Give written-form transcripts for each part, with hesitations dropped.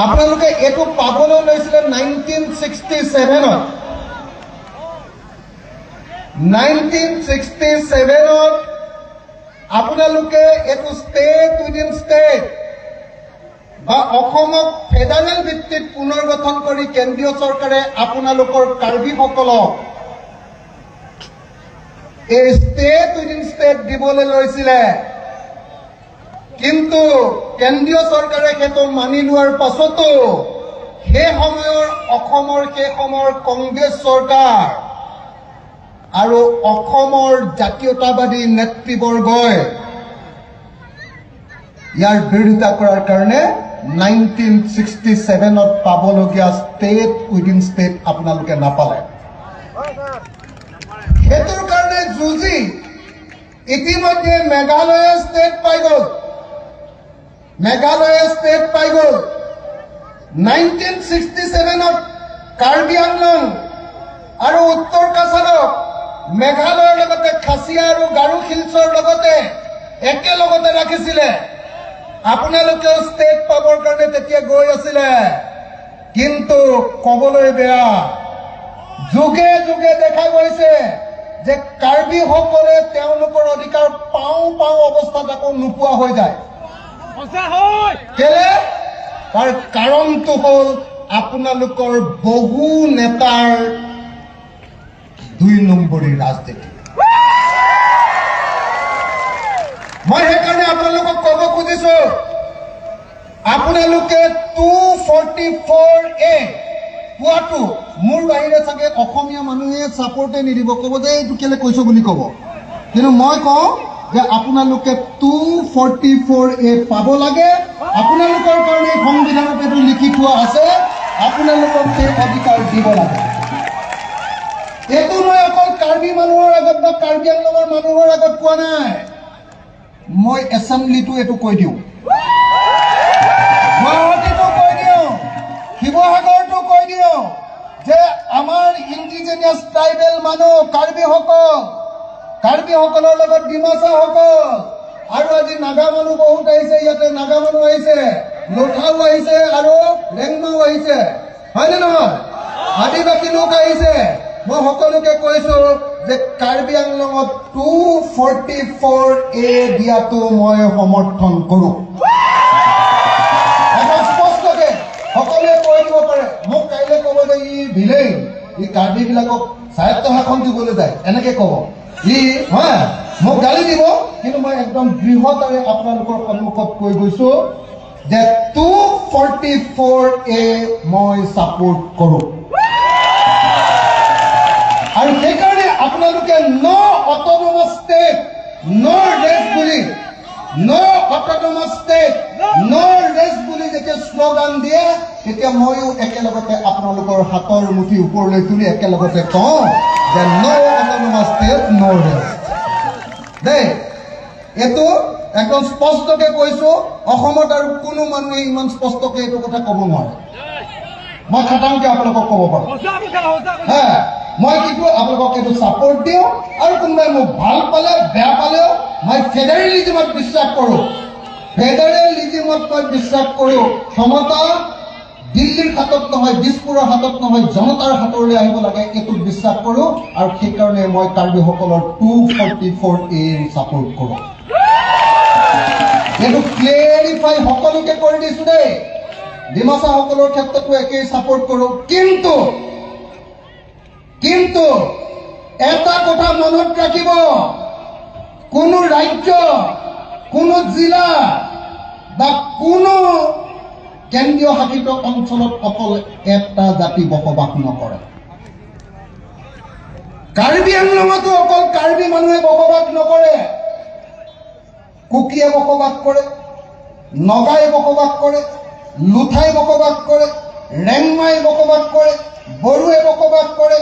আপোনালোকে এইটো পাবলৈ লৈছিলে 1967ত। 1967ত আপোনালোকে এইটো ষ্টেট উইদিন ষ্টেট বা অসমক ফেডাৰেল ভিত্তিত পুনৰ গঠন কৰি কেন্দ্ৰীয় চৰকাৰে আপোনালোকৰ কাৰ্বিসকলক এই ষ্টেট উইদিন ষ্টেট দিবলৈ লৈছিলে। কিন্তু কেন্দ্ৰীয় চৰকাৰে সেইটো মানি লোৱাৰ পাছতো সেই সময়ৰ অসমৰ সেই সময়ৰ কংগ্ৰেছ চৰকাৰ আৰু অসমৰ জাতীয়তাবাদী নেতৃবৰ্গই ইয়াৰ বিৰোধিতা কৰাৰ কাৰণে 1967ত পাবলগীয়া ষ্টেট উইদিন ষ্টেট আপোনালোকে নাপালে। সেইটোৰ কাৰণে যুঁজি ইতিমধ্যে মেঘালয়ে ষ্টেট পাই গ'ল, মেঘালয়ে ষ্টেট পাই গ'ল। 1967ত কাৰ্বি আংলং আৰু উত্তৰ কাছাৰক মেঘালয়ৰ লগতে খাচীয়া আৰু গাৰো হিলছৰ লগতে একেলগতে ৰাখিছিলে। আপোনালোকেও ষ্টেট পাবৰ কাৰণে তেতিয়া গৈ আছিলে, কিন্তু কবলৈ বেয়া, যুগে যুগে দেখা গৈছে যে কাৰ্বিসকলে তেওঁলোকৰ অধিকাৰ পাওঁ পাওঁ অৱস্থাত আকৌ নোপোৱা হৈ যায়। কেলে? তাৰ কাৰণটো হ'ল আপোনালোকৰ বহু নেতাৰ 2 নম্বৰী ৰাজনীতি। মই সেইকাৰণে আপোনালোকক ক'ব খুজিছো, আপোনালোকে 244A পোৱাটো মোৰ বাহিৰে চাগে অসমীয়া মানুহে ছাপৰ্টে নিদিব, ক'ব যে এইটো কেলে কৈছো বুলি ক'ব। কিন্তু মই কওঁ যে আপোনালোকে 244A পাব লাগে। আপোনালোকৰ কাৰণে সংবিধানত এইটো লিখি থোৱা আছে, আপোনালোকক সেই অধিকাৰ দিব লাগে। এইটো মই অকল কাৰ্বি মানুহৰ আগত বা কাৰ্বি আংলঙৰ মানুহৰ আগত কোৱা নাই, মই এছেম্বলিটো এইটো কৈ দিওঁ, গুৱাহাটীতো কৈ দিওঁ, শিৱসাগৰতো কৈ দিওঁ যে আমাৰ ইণ্ডিজিনিয়াছ ট্ৰাইবেল মানুহ কাৰ্বিসকল, কাৰ্বিসকলৰ লগত ডিমাচাসকল আৰু আজি নাগা মানুহ বহুত আহিছে, ইয়াতে নাগা মানুহ আহিছে, লোথাও আহিছে আৰু ৰেংমাও আহিছে, হয়নে নহয়? আদিবাসী লোক আহিছে। মই সকলোকে কৈছো যে কাৰ্বি আংলঙত 244A দিয়াটো মই সমৰ্থন কৰো। একদম স্পষ্টকে সকলোৱে কৈ দিব পাৰে। মোক কাইলৈ ক'ব যে ই ভিলেইন, ই কাৰ্বি বিলাকক স্বায়ত্ত শাসন দিবলৈ যায়, এনেকে ক'ব ই, হয় মোক গালি দিব, কিন্তু মই একদম দৃঢ়তাৰে আপোনালোকৰ সন্মুখত কৈ গৈছো যে 244A মই ছাপোৰ্ট কৰো। আৰু সেইকাৰণে আপোনালোকে no autonomous state no rest বুলি, no autonomous state no rest বুলি যেতিয়া শ্লোগান দিয়ে, তেতিয়া ময়ো একেলগতে আপোনালোকৰ হাতৰ মুঠি ওপৰলৈ তুলি একেলগতে কওঁ যে no autonomous state no rest. দেই, এইটো একদম স্পষ্টকে কৈছো। অসমত আৰু কোনো মানুহে ইমান স্পষ্টকে এইটো কথা ক'ব নোৱাৰে। মই খাটাংকে আপোনালোকক ক'ব পাৰো, হা, মই কিন্তু আপোনালোকক এইটো ছাপোৰ্ট দিওঁ। আৰু কোনোবাই মোক ভাল পালে বেয়া পালেও মই ফেডাৰেলিজিমত বিশ্বাস কৰোঁ। ফেডাৰেলিজিমত মই বিশ্বাস কৰোঁ। ক্ষমতা দিল্লীৰ হাতত নহয়, দিছপুৰৰ হাতত নহয়, জনতাৰ হাতলৈ আহিব লাগে, এইটোত বিশ্বাস কৰোঁ। আৰু সেইকাৰণে মই কাৰ্বিসকলৰ 244A support কৰোঁ। এইটো ক্লেৰিফাই সকলোকে কৰি দিছো দেই। ডিমাচাসকলৰ ক্ষেত্ৰতো একেই ছাপোৰ্ট কৰোঁ। কিন্তু কিন্তু এটা কথা মনত ৰাখিব, কোনো ৰাজ্য, কোনো জিলা বা কোনো কেন্দ্ৰীয় শাসিত অঞ্চলত অকল এটা জাতি বসবাস নকৰে। কাৰ্বি আংলঙতো অকল কাৰ্বি মানুহে বসবাস নকৰে, কুকিয়ে বসবাস কৰে, নগাই বসবাস কৰে, লুথাই বসবাস কৰে, ৰেংমাই বসবাস কৰে, বড়োৱে বসবাস কৰে,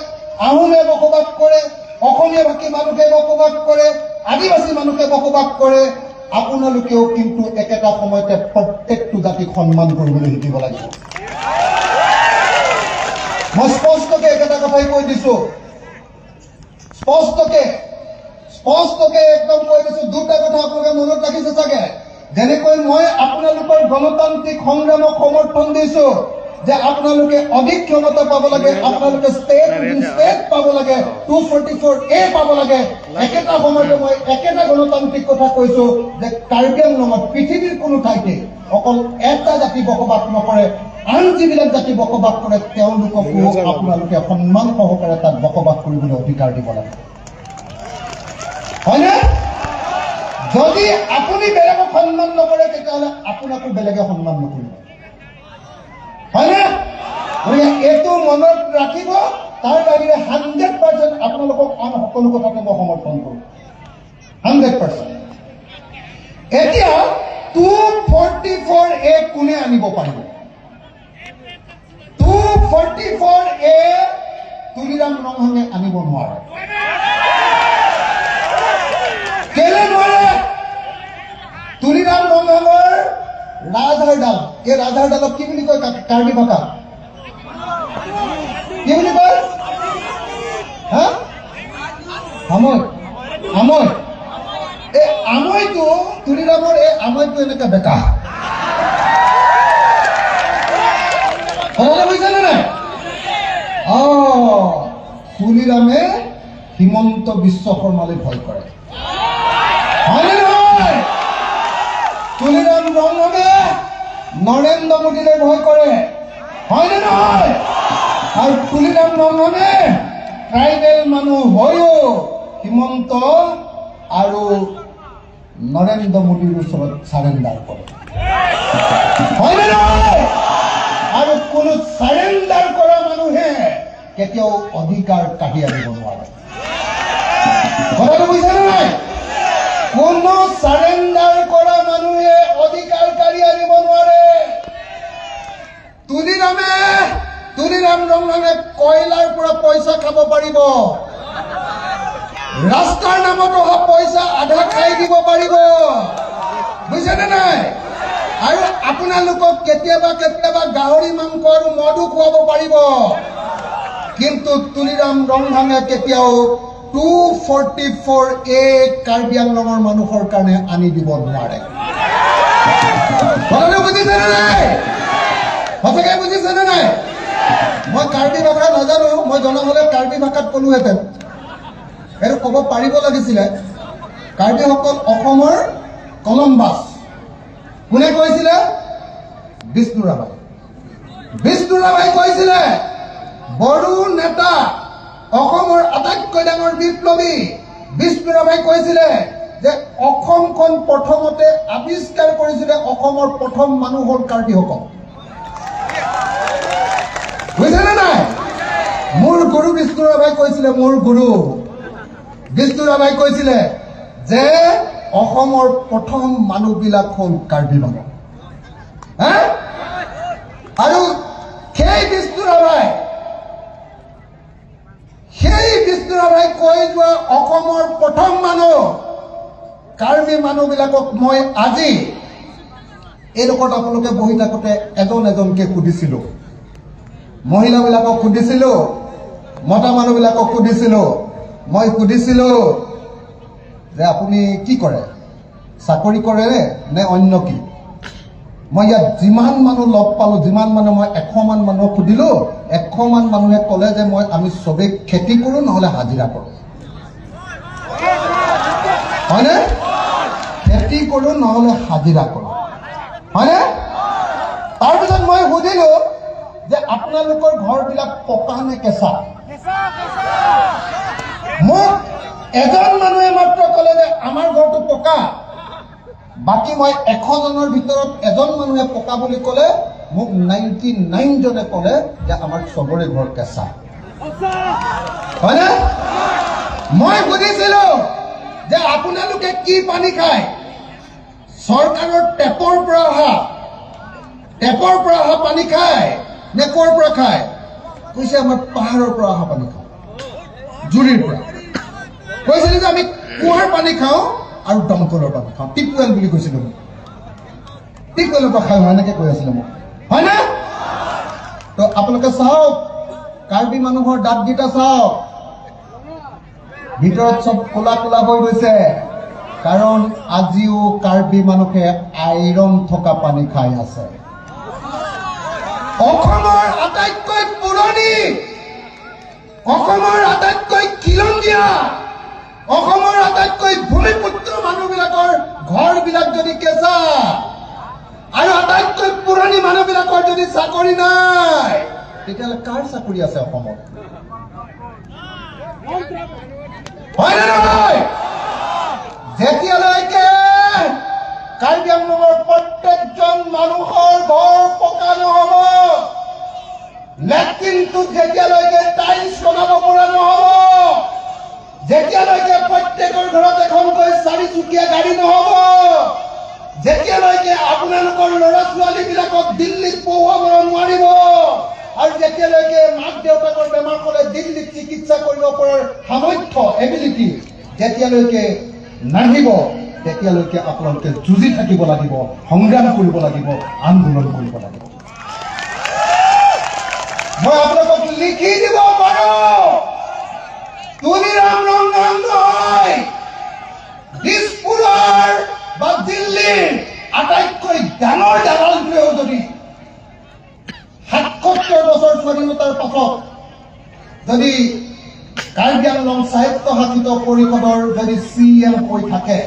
আহোমে বসবাস কৰে, অসমীয়া ভাষী মানুহে বসবাস কৰে, আদিবাসী মানুহে বসবাস কৰে। আপোনালোকেও কিন্তু একেটা সময়তে প্ৰত্যেকটো জাতিক সন্মান কৰিবলৈ শিকিব লাগিব। মই স্পষ্টকে একেটা কথাই কৈ দিছো, স্পষ্টকে স্পষ্টকে একদম কৈ দিছো। দুটা কথা আপোনালোকে মনত ৰাখিছে চাগে। যেনেকৈ মই আপোনালোকৰ গণতান্ত্ৰিক সংগ্ৰামক সমৰ্থন দিছো যে আপোনালোকে অধিক ক্ষমতা পাব লাগে, আপোনালোকে ষ্টেট উইদিন ষ্টেট পাব লাগে, 244A পাব লাগে, একেটা সময়তে মই একেটা গণতান্ত্ৰিক কথা কৈছো যে কাৰ্বি আংলঙত পৃথিৱীৰ কোনো ঠাইতে অকল এটা জাতি বসবাস নকৰে, আন যিবিলাক জাতি বসবাস কৰে তেওঁলোককো আপোনালোকে সন্মান সহকাৰে তাত বসবাস কৰিবলৈ অধিকাৰ দিব লাগে, হয়নে? যদি আপুনি বেলেগক সন্মান নকৰে তেতিয়াহ'লে আপোনাকো বেলেগে সন্মান নকৰিব, হয়নে? গতিকে এইটো মনত ৰাখিব। তাৰ বাহিৰে 100% আপোনালোকক আন সকলো কথাতে মই সমৰ্থন কৰোঁ, 100%। এতিয়া 244A কোনে আনিব পাৰিব? 244A Tuliram ৰংহাঙে আনিব নোৱাৰে। কেলে নোৱাৰে? তুলিৰাম ৰংহাঙৰ ৰাজহাড়ডাল, এই ৰাজহাড়ডালক কি বুলি কয় কাৰ্বি ভাষাত? কি বুলি কয়? হা, আমৈ। আমৈ, এই আমৈটো তুলিৰামৰ এই আমৈটো এনেকে বেকা, কথাটো বুজিছেনে নাই? অ, তুলিৰামে হিমন্ত বিশ্ব শৰ্মালৈ ভয় কৰে, হয়নে নহয়? তুলিৰাম ৰংহাঙে নৰেন্দ্ৰ মোদীলৈ ভয় কৰে, হয়নে নহয়? আৰু তুলিৰাম ৰংহাঙে ট্ৰাইবেল মানুহ হৈও হিমন্ত আৰু নৰেন্দ্ৰ মোদীৰ ওচৰত চাৰেণ্ডাৰ কৰে, হয়নে নহয়? আৰু কোনো চাৰেণ্ডাৰ কৰা মানুহে কেতিয়াও অধিকাৰ কাঢ়ি আনিব নোৱাৰে, কথাটো বুজিছেনে নাই? কোনো চাৰেণ্ডাৰ কৰা মানুহে অধিকাৰ কাঢ়ি আনিব নোৱাৰে। তুলিৰাম ৰংহাঙে কয়লাৰ পৰা পইচা খাব পাৰিব, ৰাস্তাৰ নামত অহা পইচা আধা খাই দিব পাৰিব, বুজিছেনে নাই? আৰু আপোনালোকক কেতিয়াবা কেতিয়াবা গাহৰি মাংস আৰু মদো খুৱাব পাৰিব, কিন্তু তুলিৰাম ৰংহাঙে কেতিয়াও 244A Karbi আংলঙৰ মানুহৰ কাৰণে আনি দিব নোৱাৰে। কথাটো বুজিছেনে নাই? সঁচাকে বুজিছেনে নাই? মই কাৰ্বি ভাষা নাজানো, মই জনা হ'লে কাৰ্বি ভাষাত ক'লোহেঁতেন, এইটো ক'ব পাৰিব লাগিছিলে। কাৰ্বিসকল অসমৰ কলম্বাছ। কোনে কৈছিলে? বিষ্ণু ৰাভাই। বিষ্ণু ৰাভাই কৈছিলে বড়ো নেতা, অসমৰ আটাইতকৈ ডাঙৰ বিপ্লৱী বিষ্ণু ৰাভাই কৈছিলে যে অসমখন প্ৰথমতে আৱিষ্কাৰ কৰিছিলে, অসমৰ প্ৰথম মানুহ হ'ল কাৰ্বিসকল, বুজিছেনে নাই? মোৰ গুৰু বিষ্ণু ৰাভাই কৈছিলে, মোৰ গুৰু বিষ্ণু ৰাভাই কৈছিলে যে অসমৰ প্ৰথম মানুহবিলাক হ'ল কাৰ্বি মানুহ, হা? আৰু সেই বিষ্ণু ৰাভাই কৈ যোৱা অসমৰ প্ৰথম মানুহ কাৰ্বি মানুহবিলাকক মই আজি এইডোখৰত আপোনালোকে বহি থাকোঁতে এজন এজনকে সুধিছিলো, মহিলাবিলাকক সুধিছিলো, মতা মানুহবিলাকক সুধিছিলো, মই সুধিছিলো যে আপুনি কি কৰে, চাকৰি কৰে নে অন্য কি? মই ইয়াত যিমান মানুহ লগ পালো, যিমান মানুহ, মই 100মান মানুহক সুধিলো, 100মান মানুহে ক'লে যে আমি চবেই খেতি কৰোঁ নহ'লে হাজিৰা কৰোঁ, হয়নে? খেতি কৰোঁ নহ'লে হাজিৰা কৰোঁ, হয়নে? তাৰপিছত মই সুধিলো যে আপোনালোকৰ ঘৰবিলাক পকা নে কেঁচা? মোক এজন মানুহে মাত্ৰ ক'লে যে আমাৰ ঘৰটো পকা। বাকী মই 100জনৰ ভিতৰত এজন মানুহে পকা বুলি ক'লে, মোক 99জনে ক'লে যে আমাৰ চবৰে ঘৰ কেঁচা, হয়নে? মই সুধিছিলো যে আপোনালোকে কি পানী খায়? চৰকাৰৰ টেপৰ পৰা অহা পানী খায় নে ক'ৰ পৰা খায়? কৈছে আমাৰ পাহাৰৰ পৰা অহা পানী খাওঁ, জুৰিৰ পৰা। কৈছিলে যে আমি কুঁৱাৰ পানী খাওঁ আৰু দমকলৰ পানী খাওঁ, টিপৱেল বুলি কৈছিলো মোক, টিপৱেলৰ পৰা খাওঁ, এনেকে কৈ আছিলে মোক, হয়নে? তো আপোনালোকে চাওক, কাৰ্বি মানুহৰ দাঁতকেইটা চাওক, ভিতৰত চব ক'লা ক'লা হৈ গৈছে। কাৰণ আজিও কাৰ্বি মানুহে আইৰণ থকা পানী খাই আছে। অসমৰ আটাইতকৈ পুৰণি, অসমৰ আটাইতকৈ খিলঞ্জীয়া, অসমৰ আটাইতকৈ ভূমিপুত্ৰ মানুহবিলাকৰ ঘৰবিলাক যদি কেঁচা আৰু আটাইতকৈ পুৰণি মানুহবিলাকৰ যদি চাকৰি নাই, তেতিয়াহ'লে কাৰ চাকৰি আছে অসমত? হয় নে নহয়? যেতিয়ালৈকে কাৰ্বি আংলঙৰ প্ৰত্যেকজন মানুহৰ ঘৰ পকা নহ'ব, লেট্ৰিনটোত যেতিয়ালৈকে টাইলছ লগাব পৰা নহ'ব, যেতিয়ালৈকে প্ৰত্যেকৰ ঘৰত এখনকৈ চাৰিচকীয়া গাড়ী নহ'ব, যেতিয়ালৈকে আপোনালোকৰ ল'ৰা ছোৱালীবিলাকক দিল্লীত পঢ়ুৱাব নোৱাৰিব, আৰু যেতিয়ালৈকে মাক দেউতাকৰ বেমাৰ হ'লে দিল্লীত চিকিৎসা কৰিব পৰাৰ সামৰ্থ্য এবিলিটি যেতিয়ালৈকে নাহিব, তেতিয়ালৈকে আপোনালোকে যুঁজি থাকিব লাগিব, সংগ্ৰাম কৰিব লাগিব, আন্দোলন কৰিব লাগিব। মই আপোনালোকক লিখি দিব পাৰো, তুলিৰাম ৰংহাং নহয়, দিছপুৰৰ বা দিল্লীৰ আটাইতকৈ ডাঙৰ দালালটোৱেও যদি ৭৭ বছৰ স্বাধীনতাৰ পাছত যদি কাৰ্বি আংলং স্বায়ত্তশাসিত পৰিষদৰ যদি চি এম হৈ থাকে,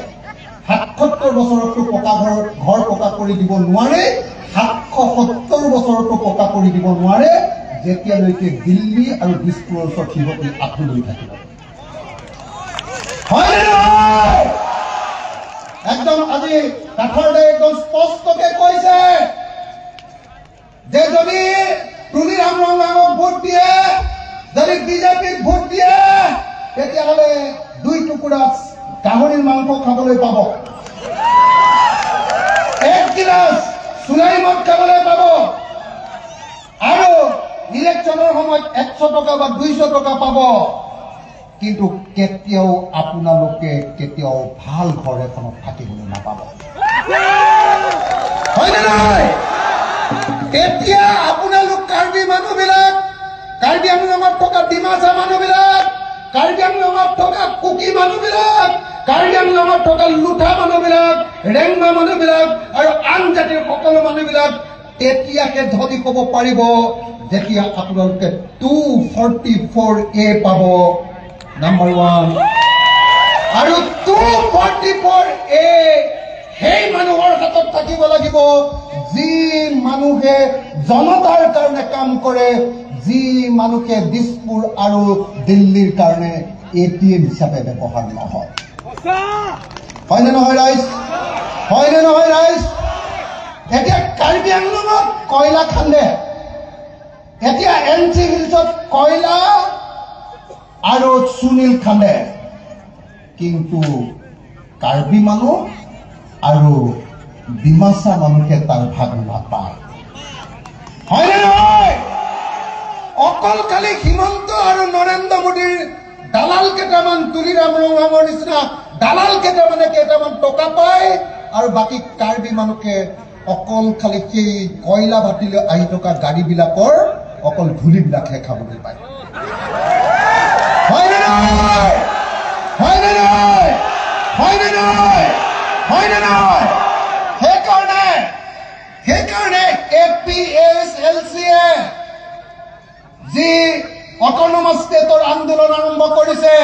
৭৭ বছৰতো পকা ঘৰ পকা কৰি দিব নোৱাৰে, ৭৭০ বছৰতো পকা কৰি দিব নোৱাৰে, যেতিয়ালৈকে দিল্লী আৰু দিছপুৰৰ ওচৰত সিহঁতি আঁঠু লৈ থাকিব। হয় নে নহয়? একদম আজি কাঠৰদাই একদম স্পষ্টকে কৈছে যে যদি তুলিৰাম ৰংহাঙক ভোট দিয়ে, যদি বিজেপিক ভোট দিয়ে, তেতিয়াহ'লে 2 টুকুৰা গাহৰিৰ মাংস খাবলৈ পাব, 1 গিলাচ চুলাই মদ খাবলৈ পাব, আৰু ইলেকশ্যনৰ সময়ত 100 টকা বা 200 টকা পাব, কিন্তু কেতিয়াও আপোনালোকে কেতিয়াও ভাল ঘৰ এখনত থাকিবলৈ নাপাব। হয় নে নহয়? তেতিয়া আপোনালোক কাৰ্বি মানুহবিলাক, কাৰ্বি আংলঙত থকা ডিমাচা মানুহবিলাক, কাৰ্বি আংলঙত থকা কুকি মানুহবিলাক, কাৰ্বি আংলঙত থকা লুঠা মানুহবিলাক, ৰেংমা মানুহবিলাক আৰু আন জাতিৰ সকলো মানুহবিলাক তেতিয়াহে ধনী ক'ব পাৰিব যেতিয়া আপোনালোকে 244A পাব, নাম্বাৰ 1। আৰু 244A সেই মানুহৰ হাতত থাকিব লাগিব যি মানুহে জনতাৰ কাৰণে কাম কৰে, যি মানুহে দিছপুৰ আৰু দিল্লীৰ কাৰণে ATM হিচাপে ব্যৱহাৰ নহয়। হয়নে নহয় ৰাইজ? হয়নে নহয় ৰাইজ? এতিয়া কাৰ্বি আংলঙত কয়লা খান্দে, এতিয়া এন চি হিলছত কয়লা আৰু সুনীল খান্দে, কিন্তু কাৰ্বি মানুহ আৰু ডিমাচা মানুহে তাৰ ভাগ নাপায়। হয়নে নহয়? অকল খালি হিমন্ত আৰু নৰেন্দ্ৰ মোদীৰ দালাল কেইটামান, তুলিৰাম ৰংহাঙৰ নিচিনা দালাল কেইটামানে কেইটামান টকা পায়, আৰু বাকী কাৰ্বি মানুহে অকল খালি সেই কয়লা ভাটিলৈ আহি থকা গাড়ীবিলাকৰ অকল ধূলিবিলাকহে খাবলৈ পায়। হয়নে নহয়? হয়নে নহয়? হয়নে নহয়? হয়নে নহয়? সেইকাৰণে APSLC যি অট'নমাছ ষ্টেটৰ আন্দোলন আৰম্ভ কৰিছে,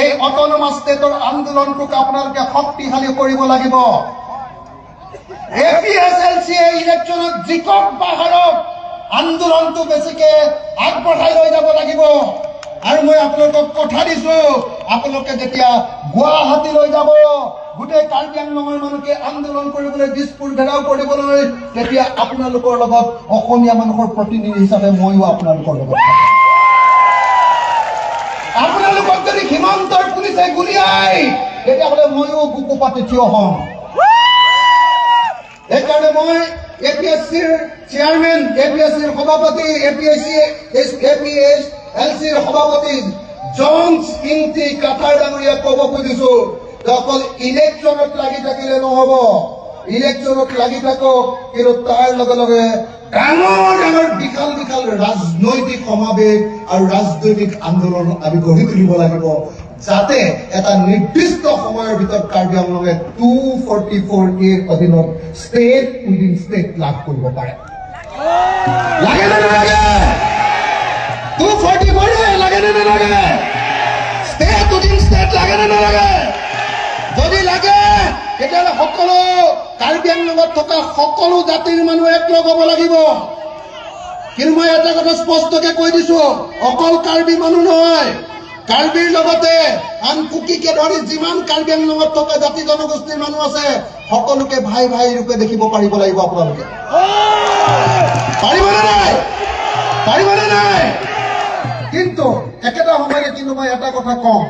এই অট'নমাছ ষ্টেটৰ আন্দোলনটোক আপোনালোকে শক্তিশালী কৰিব লাগিব। APSLC ইলেকশ্যনত জিকক বা হাৰক, আন্দোলনটো বেছিকে আগবঢ়াই লৈ যাব লাগিব। আৰু মই আপোনালোকক কথা দিছো, আপোনালোকে যেতিয়া গুৱাহাটীলৈ যাব, গোটেই কাৰ্বি আংলঙৰ মানুহকে আন্দোলন কৰিবলৈ, দিছপুৰ ঘেৰাও কৰিবলৈ, তেতিয়া আপোনালোকৰ লগত অসমীয়া মানুহৰ প্ৰতিনিধি হিচাপে ময়ো আপোনালোকৰ লগত থাকিম। আপোনালোকক যদি হিমন্তৰ পুলিচে গুলিয়াই, তেতিয়াহ'লে ময়ো বুকু পাতি থিয় হ'ম। সেইকাৰণে মই APSCৰ চেয়াৰমেন, APSCৰ সভাপতি, APSLCৰ সভাপতি জনছ ইংতি কাথাৰ ডাঙৰীয়াক ক'ব খুজিছো যে অকল ইলেকশ্যনত লাগি থাকিলে নহ'ব, ইলেকশ্যনত লাগি থাকক, কিন্তু তাৰ লগে লগে ডাঙৰ ডাঙৰ বিশাল বিশাল ৰাজনৈতিক সমাৱেশ আৰু ৰাজনৈতিক আন্দোলন আমি গঢ়ি তুলিব লাগিব, যাতে এটা নিৰ্দিষ্ট সময়ৰ ভিতৰত কাৰ্বি আংলঙে 244 এৰ অধীনত ষ্টেট উইদিন ষ্টেট লাভ কৰিব পাৰে। লাগে নে নালাগে? 244 এ লাগে নে নালাগে? ষ্টেট উইদিন ষ্টেট লাগে নে নালাগে? যদি লাগে তেতিয়াহ'লে সকলো কাৰ্বি আংলঙত থকা সকলো জাতিৰ মানুহ একলগ হ'ব লাগিব। কিন্তু মই এটা কথা স্পষ্টকে কৈ দিছো, অকল কাৰ্বি মানুহ নহয়, কাৰ্বিৰ লগতে আন কুকিকে ধৰি যিমান কাৰ্বি আংলঙত থকা জাতি জনগোষ্ঠীৰ মানুহ আছে সকলোকে ভাই ভাই ৰূপে দেখিব পাৰিব লাগিব। আপোনালোকে পাৰিবনে নাই? পাৰিবনে নাই? কিন্তু একেটা সময়তে কিন্তু মই এটা কথা কওঁ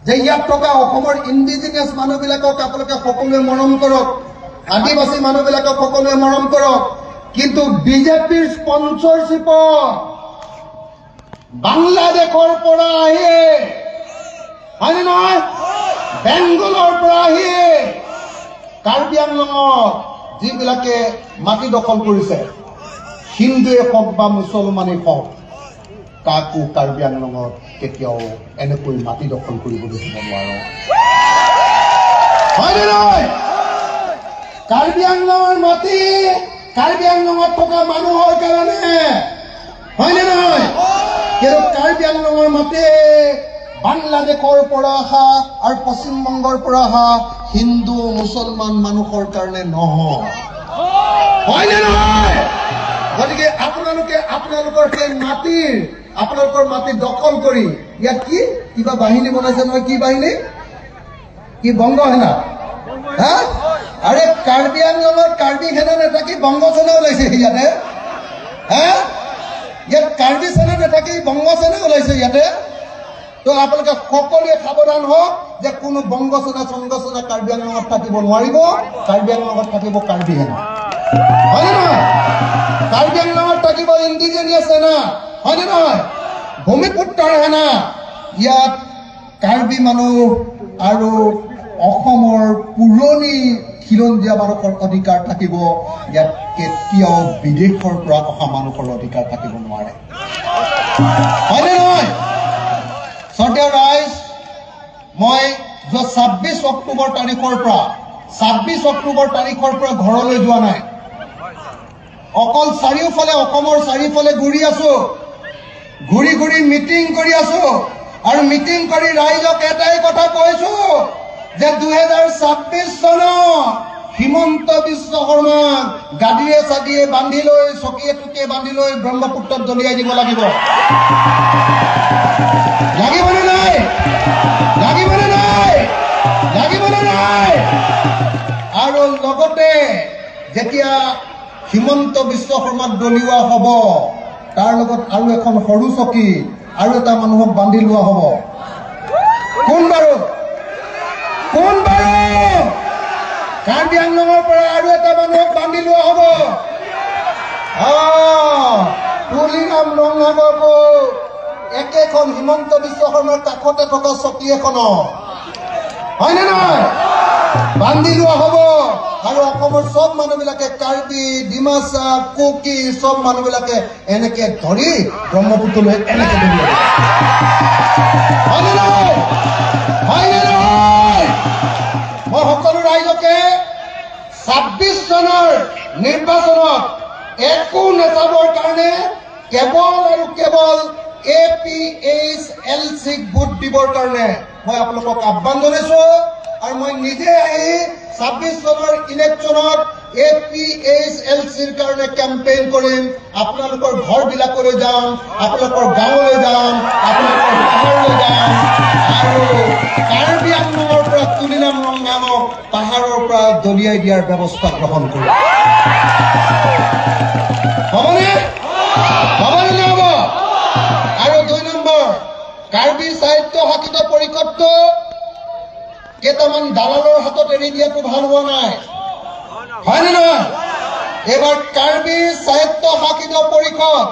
যে ইয়াত থকা অসমৰ ইণ্ডিজিনিয়াছ মানুহবিলাকক আপোনালোকে সকলোৱে মৰম কৰক, আদিবাসী মানুহবিলাকক সকলোৱে মৰম কৰক, কিন্তু বিজেপিৰ স্পনচৰশ্বিপত বাংলাদেশৰ পৰা আহি, হয়নে নহয়, বেংগলৰ পৰা আহি কাৰ্বি আংলঙত যিবিলাকে মাটি দখল কৰিছে, হিন্দুৱে হওক বা মুছলমানেই হওক, কাকো কাৰ্বি আংলঙত কেতিয়াও এনেকৈ মাটি দখল কৰিবলৈ দিব নোৱাৰো। হয়নে নহয়? কাৰ্বি আংলঙৰ মাটি কাৰ্বি আংলঙত থকা মানুহৰ কাৰণে, হয়নে নহয়? কিন্তু কাৰ্বি আংলঙৰ মাটি বাংলাদেশৰ পৰা অহা আৰু পশ্চিমবংগৰ পৰা অহা হিন্দু মুছলমান মানুহৰ কাৰণে নহয়, হয়নে নহয়? গতিকে আপোনালোকে আপোনালোকৰ সেই মাটিৰ, আপোনালোকৰ মাটি দখল কৰি ইয়াত কি কিবা বাহিনী বনাইছে নহয়, কি বাহিনী, কি বংগ সেনা? হা, আৰে কাৰ্বি আংলঙত কাৰ্বি সেনা নাথাকি বংগ সেনা ওলাইছে ইয়াতে। হা, ইয়াত কাৰ্বি সেনা নাথাকি বংগ সেনা ওলাইছে ইয়াতে। তো আপোনালোকে সকলোৱে সাৱধান হওক যে কোনো বংগ সেনা চংগ সেনা কাৰ্বি আংলঙত থাকিব নোৱাৰিব। কাৰ্বি আংলঙত থাকিব কাৰ্বি সেনা, হয়নে নহয়? কাৰ্বি আংলঙত থাকিব ইণ্ডিজিনিয়াছ সেনা, হয়নে নহয়? ভূমিপুত্ৰৰ সেনা। ইয়াত কাৰ্বি মানুহ আৰু অসমৰ পুৰণি খিলঞ্জীয়া মানুহৰ অধিকাৰ থাকিব, ইয়াত কেতিয়াও বিদেশৰ পৰা অহা মানুহৰ অধিকাৰ থাকিব নোৱাৰে, হয়নে নহয়? শ্ৰদ্ধেয় ৰাইজ, মই যোৱা 26 অক্টোবৰ তাৰিখৰ পৰা, 26 অক্টোবৰ তাৰিখৰ পৰা ঘৰলৈ যোৱা নাই, অকল চাৰিওফালে অসমৰ চাৰিওফালে ঘূৰি আছো, ঘূৰি ঘূৰি মিটিং কৰি আছো, আৰু মিটিং কৰি ৰাইজক এটাই কথা কৈছো যে 2026 চনত হিমন্ত বিশ্ব শৰ্মাক গাদীয়ে চাদিয়ে বান্ধি লৈ, চকীয়ে টুকিয়ে বান্ধি লৈ ব্ৰহ্মপুত্ৰত দলিয়াই দিব লাগিব। লাগিবনে নাই? লাগিবনে নাই? লাগিবনে নাই? আৰু লগতে যেতিয়া হিমন্ত বিশ্ব শৰ্মাক দলিওৱা হ'ব, তাৰ লগত আৰু এখন সৰু চকী আৰু এটা মানুহক বান্ধি লোৱা হ'ব। কোন বাৰু? কোন বাৰু? কাৰ্বি আংলঙৰ পৰা আৰু এটা মানুহক বান্ধি লোৱা হ'ব। তুলিৰাম ৰংহাঙকো একেখন হিমন্ত বিশ্ব শৰ্মাৰ কাষতে থকা চকী এখনত, হয়নে নহয়, বান্ধি লোৱা হ'ব। আৰু অসমৰ চব মানুহবিলাকে কাৰ্বি, ডিমাচা, কুকি চব মানুহবিলাকে এনেকে ধৰি ব্ৰহ্মপুত্ৰলৈ এনেকে ধৰি, হয়নে নহয়? হয়নে নহয়? মই সকলো ৰাইজকে 26 চনৰ নিৰ্বাচনত একো নেচাবৰ কাৰণে কেৱল আৰু কেৱল APHLC vote দিবৰ কাৰণে মই আপোনালোকক আহ্বান জনাইছো। আৰু মই নিজে আহি 26 চনৰ ইলেকশ্যনত APHLCৰ কাৰণে কেম্পেইন কৰিম। আপোনালোকৰ ঘৰবিলাকলৈ যাম, আপোনালোকৰ গাঁৱলৈ যাম, আপোনালোকৰ পাহাৰলৈ যাম, আৰু কাৰ্বি আংলঙৰ পৰা তুলিৰাম ৰংহাঙক পাহাৰৰ পৰা দলিয়াই দিয়াৰ ব্যৱস্থা গ্ৰহণ কৰিম। হ'বনে? হ'বনে নহ'ব? আৰু 2 নম্বৰ, কাৰ্বি সাহিত্য শাসিত পৰিষদটো কেইটামান দালালৰ হাতত এৰি দিয়াটো ভাল হোৱা নাই, হয়নে নহয়? এইবাৰ কাৰ্বি স্বায়ত্ত শাসিত পৰিষদ,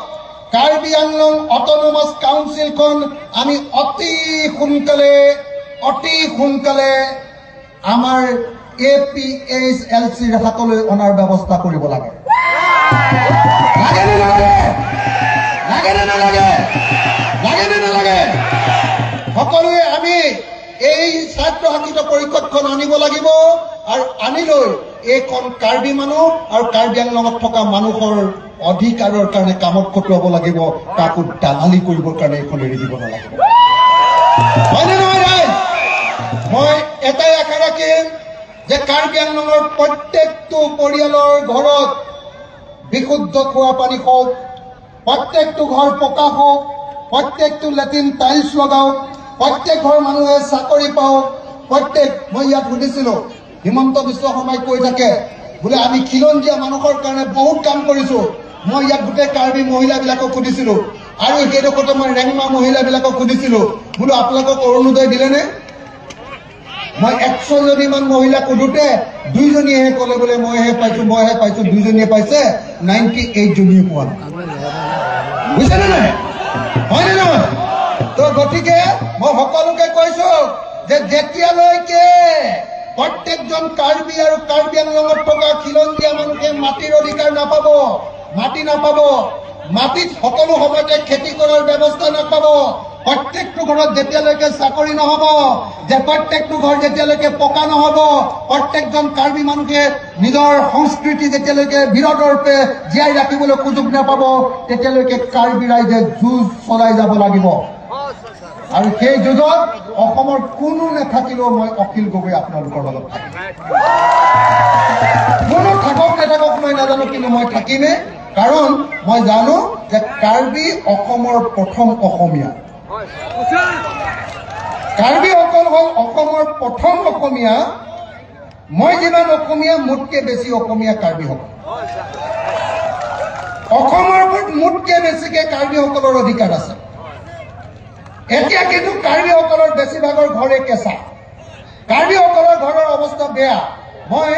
কাৰ্বি আংলং অট'নমাছ কাউন্সিলখন আমি অতি সোনকালে আমাৰ APHLCৰ হাতলৈ অনাৰ ব্যৱস্থা কৰিব লাগে। লাগে নে নালাগে? লাগে নে নালাগে? লাগে নে নালাগে? সকলোৱে পৰিষদখন আনিব লাগিব আৰু আনি লৈ এইখন কাৰ্বি মানুহ আৰু কাৰ্বি আংলঙত থকা মানুহৰ অধিকাৰৰ কাৰণে কামত খটুৱাব লাগিব। কাকো দালালি কৰিবৰ কাৰণে এইখন এৰি দিব নালাগিব। হয়নে নহয় ৰাইজ? মই এটাই আশা ৰাখিম যে কাৰ্বি আংলঙৰ প্ৰত্যেকটো পৰিয়ালৰ ঘৰত বিশুদ্ধ খোৱা পানী হওক, প্ৰত্যেকটো ঘৰ পকা হওক, প্ৰত্যেকটো লেট্ৰিন টাইলছ লগাওক, প্ৰত্যেক ঘৰ মানুহে চাকৰি পাওক। প্ৰত্যেক, মই ইয়াত সুধিছিলো, হিমন্ত বিশ্ব শৰ্মাই কৈ থাকে বোলে আমি খিলঞ্জীয়া মানুহৰ কাৰণে বহুত কাম কৰিছো। মই ইয়াত গোটেই কাৰ্বি মহিলাবিলাকক সুধিছিলো আৰু সেইডোখৰতে মই ৰেংমা মহিলাবিলাকক সুধিছিলো, বোলো আপোনালোকক অৰুণোদয় দিলেনে? মই 100 জনীমান মহিলাক সোধোতে 2জনীয়েহে ক'লে বোলে মইহে পাইছো, মইহে পাইছো। 2জনীয়ে পাইছে, 98 জনীয়ে পোৱা নাই। বুজিছেনে নাই? হয়নে নহয়? তো গতিকে মই সকলোকে কৈছো যে যেতিয়ালৈকে প্ৰত্যেকজন কাৰ্বি আৰু কাৰ্বি আংলঙত থকা খিলঞ্জীয়া মানুহে মাটিৰ অধিকাৰ নাপাব, মাটি নাপাব, মাটিত সকলো সময়তে খেতি কৰাৰ ব্যৱস্থা নাপাব, প্ৰত্যেকটো ঘৰত যেতিয়ালৈকে চাকৰি নহব, যে প্ৰত্যেকটো ঘৰ যেতিয়ালৈকে পকা নহব, প্ৰত্যেকজন কাৰ্বি মানুহে নিজৰ সংস্কৃতি যেতিয়ালৈকে বীৰদৰ্পে জীয়াই ৰাখিবলৈ সুযোগ নাপাব, তেতিয়ালৈকে কাৰ্বি ৰাইজে যুঁজ চলাই যাব লাগিব। আৰু সেই যুঁজত অসমৰ কোনো নাথাকিলেও মই অখিল গগৈ আপোনালোকৰ লগত থাকিম। কোনো থাকক নাথাকক মই নাজানো, কিন্তু মই থাকিমেই। কাৰণ মই জানো যে কাৰ্বি অসমৰ প্ৰথম অসমীয়া। কাৰ্বিসকল হ'ল অসমৰ প্ৰথম অসমীয়া। মই যিমান অসমীয়া, মোতকে বেছি অসমীয়া কাৰ্বিসকল। অসমৰ ওপৰত মোতকে বেছিকে কাৰ্বিসকলৰ অধিকাৰ আছে। এতিয়া কিন্তু কাৰ্বিসকলৰ বেছিভাগৰ ঘৰে কেঁচা, কাৰ্বিসকলৰ ঘৰৰ অৱস্থা বেয়া। মই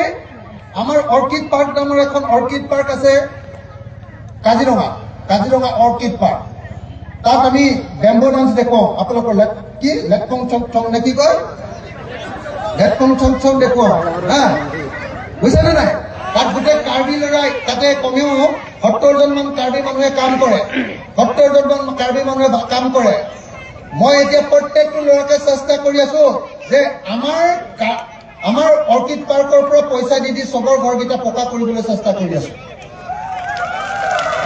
আমাৰ অৰ্কিড পাৰ্ক নামৰ এখন অৰ্কিড পাৰ্ক আছে কাজিৰঙা, কাজিৰঙা অৰ্কিড পাৰ্ক, তাত আমি বেম্বো ডান্স দেখুৱাওঁ। আপোনালোকৰ কি লেটকং চং চং নে কি কয়, লেটকং চং চং দেখুৱাওঁ, হা, বুজিছেনে নাই? তাত গোটেই কাৰ্বি ল'ৰাই, তাতে কমেও 70 জনমান কাৰ্বি মানুহে কাম কৰে, 70 জনমান কাৰ্বি মানুহে কাম কৰে। মই এতিয়া প্ৰত্যেকটো ল'ৰাকে চেষ্টা কৰি আছো যে আমাৰ অৰ্কিড পাৰ্কৰ পৰা পইচা দি দি চবৰ ঘৰকেইটা পকা কৰিবলৈ চেষ্টা কৰি আছো।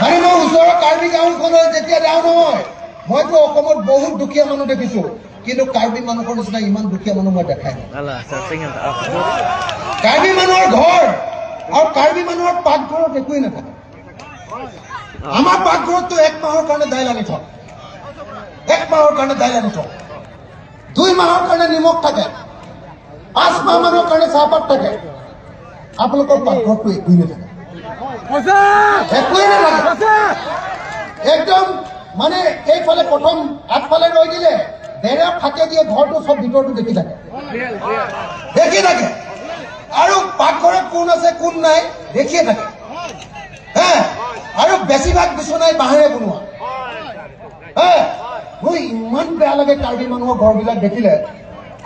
মানে মই ওচৰৰ কাৰ্বি গাঁওখনত যেতিয়া যাওঁ নহয়, মইতো অসমত বহুত দুখীয়া মানুহ দেখিছো, কিন্তু কাৰ্বি মানুহৰ নিচিনা ইমান দুখীয়া মানুহ মই দেখাই নাই। কাৰ্বি মানুহৰ ঘৰ আৰু কাৰ্বি মানুহৰ পাকঘৰত একোৱেই নাথাকে। আমাৰ পাকঘৰততো 1 মাহৰ কাৰণে দাইল আনি থওঁ, 1 মাহৰ কাৰণে দাইল আনি থওঁ, 2 মাহৰ কাৰণে নিমখ থাকে, 5 মাহ মানৰ কাৰণে চাহপাত থাকে। আপোনালোকৰ পাকঘৰটো একোৱেই নাথাকে, একোৱেই নাথাকে একদম। মানে এইফালে প্ৰথম আগফালে ৰৈ দিলে বেৰা ফাঁকে দিয়ে ঘৰটো চব ভিতৰটো দেখি থাকে, দেখি থাকে। আৰু পাকঘৰত কোন আছে কোন নাই দেখিয়ে থাকে। হে, আৰু বেছিভাগ বিচনাই বাঁহেৰে বনোৱা। হে, মোৰ ইমান বেয়া লাগে কাৰ্বি মানুহৰ ঘৰবিলাক দেখিলে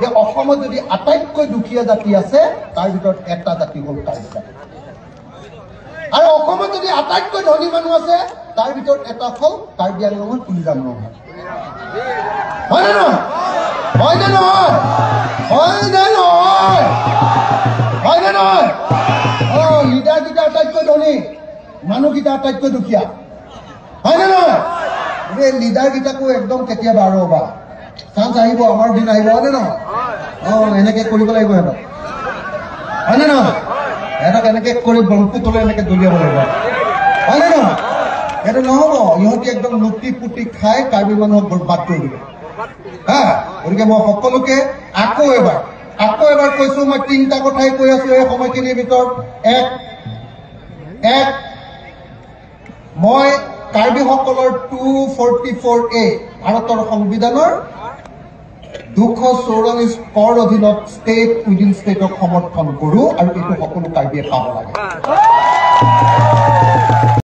যে অসমত যদি আটাইতকৈ দুখীয়া জাতি আছে, তাৰ ভিতৰত এটা জাতি হ'ল কাৰ্বি জাতি। আৰু অসমত যদি আটাইতকৈ ধনী মানুহ আছে, তাৰ ভিতৰত এটা হ'ল কাৰ্বি আংলঙৰ তুলিৰাম ৰংহাং। হয়নে নহয়? হয়নে নহয়? হয়নে নহয়? হয়নে নহয়? অ, লিডাৰকেইটা আটাইতকৈ ধনী, মানুহকেইটা আটাইতকৈ দুখীয়া। হয়নে নহয়? এই লিডাৰকেইটাকো একদম কেতিয়াবা আৰু বা চান্স আহিব, আমাৰ দিন আহিব, হয়নে নহয়? অ, এনেকে কৰিব লাগিব সিহঁতক, হয়নে নহয়? সিহঁতক এনেকে কৰি ব্ৰহ্মপুত্ৰলৈ এনেকে দলিয়াব লাগিব, হয়নে নহয়? সেইটো নহ'ব, ইহঁতি একদম লুটি পুটি খাই কাৰ্বি মানুহক বৰবাদ কৰি দিব। হা, গতিকে মই সকলোকে আকৌ এবাৰ কৈছো, মই 3টা কথাই কৈ আছো এই সময়খিনিৰ ভিতৰত। এক, মই কাৰ্বিসকলৰ 244A ভাৰতৰ সংবিধানৰ 244 কৰ অধীনত ষ্টেট উইদিন ষ্টেটক সমৰ্থন কৰো আৰু এইটো সকলো কাৰ্বিয়ে পাব লাগে।